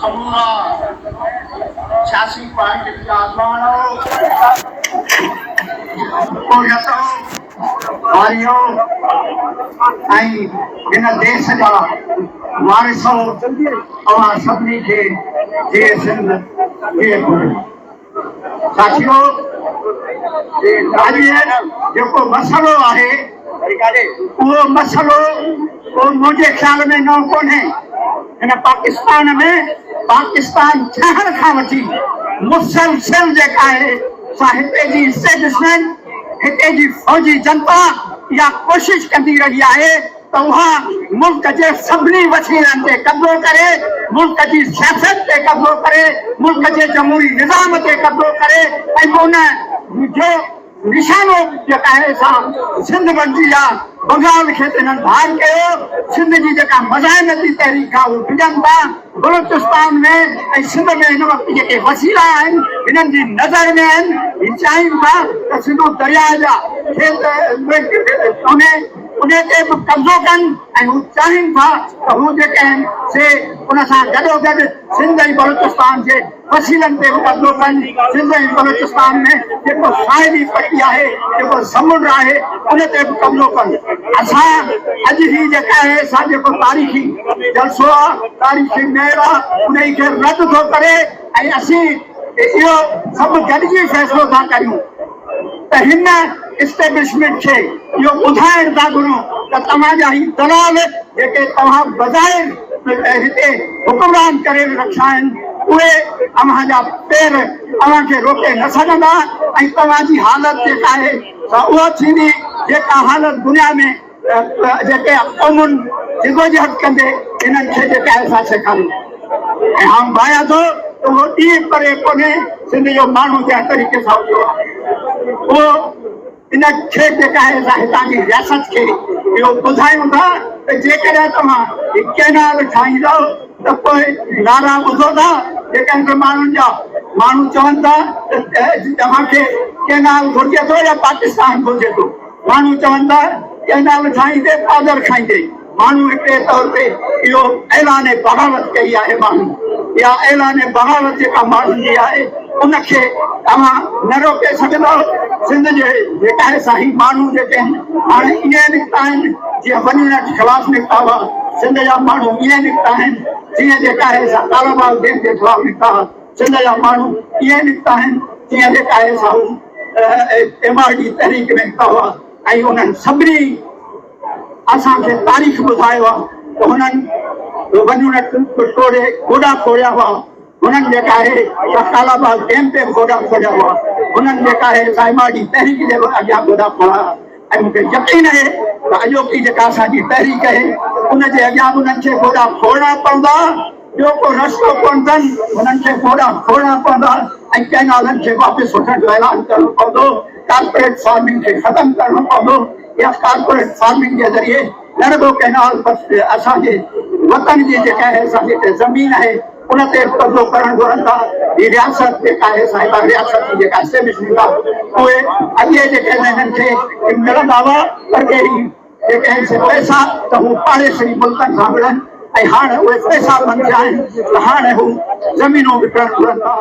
سمورا سياسي پارٽين جا اڳواڻو، پورهيتو، هاريو ۽ هن ديس جا وارثو اوهان سڀني کي جيئي سنڌ جيئي گهري. ساٿيو اڄ جيڪو مسئلو آهي اهو مسئلو ڪو منهنجي خيال ۾ نئون ڪونهي. هن پاڪستان ۾ پاڪستان ٺهڻ کان وٺي مسلسل جيڪا آهي سا هتي جي اسٽيبلشمينٽ، هتي جي فوجي جنتا اها ڪوشش ڪندي رهي آهي ته اها ملڪ جي سڀني وسيلن تي قبضو ڪري، ملڪ جي سياست تي قبضو ڪري، ملڪ جي جمهوري نظام تي قبضو ڪري ۽ ان جو نشانو جيڪا آهي سا سنڌ بڻجي آ. بنگال کي ته هنن ڌار ڪيو، سنڌ جي جيڪا مزاحمتي تحريڪ آ اهو ڊڄن ٿا. بلوچستان ۾ ۽ سنڌ ۾ هن وقت جيڪي وسيلا آهن هنن جي نظر ۾ آهن، هي چاهين ٿا ته سنڌو درياء جا کيت انهي انهي تي به قبضو ڪن ۽ هو چاهين ٿا ته هو جيڪي آهن سي ان سان گڏوگڏ سنڌ ۽ بلوچستان جي وسيلن تي به قبضو ڪن، سنڌ ۽ بلوچستان ۾ جيڪو ساحلي پٽي آهي، جيڪو سمنڊ آهي ان تي به قبضو ڪن. اسان اڄ هي جيڪا آهي سا جيڪو تاريخي جلسو آ، تاريخي ميڙ آ، انهي کي رد ٿو ڪري ۽ اسين اهو سڀ گڏجي فيصلو ٿا ڪريون ته هن اسٽيبلشمينٽ کي اهو ٻڌائڻ ٿا گهرون ته توهان جا هي دلال جيڪي توهان بظاهر هتي حڪمران ڪري رکيا آهن اهي اوهان جا پير اوهان کي روڪي نه سگهندا ۽ توهان جي حالت جيڪا آهي سا اها ٿيندي جيڪا حالت دنيا ۾ جيڪي قومن جدوجهد ڪندي انهن کي جيڪا آهي سا سيکاري ۽ آئون ڀانيان ٿو ته اهو ڏينهن پري ڪونهي سنڌ جو ماڻهو جنهن طريقي سان اٿيو آهي اهو ان کي جيڪا آهي سا هتان جي رياست کي اهو ٻڌايون ٿا ته جيڪڏهن توهان هي ڪئنال ٺاهيندؤ ته پوء نعرا ٻڌو ٿا جيڪا هن ماڻهن جا ماڻهو چون ٿا ته توهان کي ڪئنال گهرجي ٿو يا پاڪستان گهرجي ٿو. ماڻهو چون ٿا ڪئنال ٺاهيندي پادر کائيندي. ماڻهو هڪڙي طور تي اهو اعلان بغاوت ڪئي آهي ماڻهن اها اعلان بغاوت جيڪا ماڻهن جي آهي ان کي توهان نه روڪي سگهندؤ. سنڌ جي جيڪا آهي سا هي ماڻهو جيڪي آهن هاڻي ائين نڪتا آهن جيئن ون يونٽ خلاف نڪتا هئا. سنڌ جا ماڻهو ائين نڪتا آهن جيئن جيڪا آهي سا ڪالاباغ ڊيم جي خلاف نڪتا هئا. سنڌ جا ماڻهو ائين نڪتا آهن جيئن جيڪا آهي سا هو ايم آر ڊي تحريڪ ۾ نڪتا هئا ۽ انهن سڀني اسان کي تاريخ ٻڌايو آهي ته هنن ون يونٽ ٽوڙي گوڏا کوڙيا هئا، هنن جيڪا آهي سا ڪالاباغ ڊيم تي به گوڏا کوڙيا هئا، هنن جيڪا آهي سا ايم آر ڊي تحريڪ جي به اڳيان گوڏا کوڙيا هئا ۽ مون کي يقين آهي ته اڄوڪي جيڪا اسان جي تحريڪ آهي ان جي اڳيان به انهن کي گوڏا کوڙڻا پوندا. ٻيو ڪو رستو ڪونه اٿن، هنن کي گوڏا کوڙڻا پوندا ۽ ڪئنالن کي واپس وٺڻ جو اعلان ڪرڻو پوندو، ڪارپوريٽ فارمنگ کي ختم ڪرڻو پوندو يا ڪارپوريٽ فارمنگ جي ذريعي نه رڳو ڪئنال پر اسان جي وطن جي جيڪا آهي اسان جي زمين آهي ان تي به قبضو ڪرڻ گهرن ٿا. هي رياست جيڪا آهي سا هتان رياست جي جيڪا اسٽيبلشمينٽ آهي اهي اڳي جيڪي آهن هنن کي ملندا هئا پر اهي جيڪي آهن سي پئسا ته هو پاڙيسري ملڪن سان وڙهن ۽ هاڻ اهي پئسا بند ٿيا آهن ته هاڻ هو زمينون وڪڻڻ گهرن ٿا.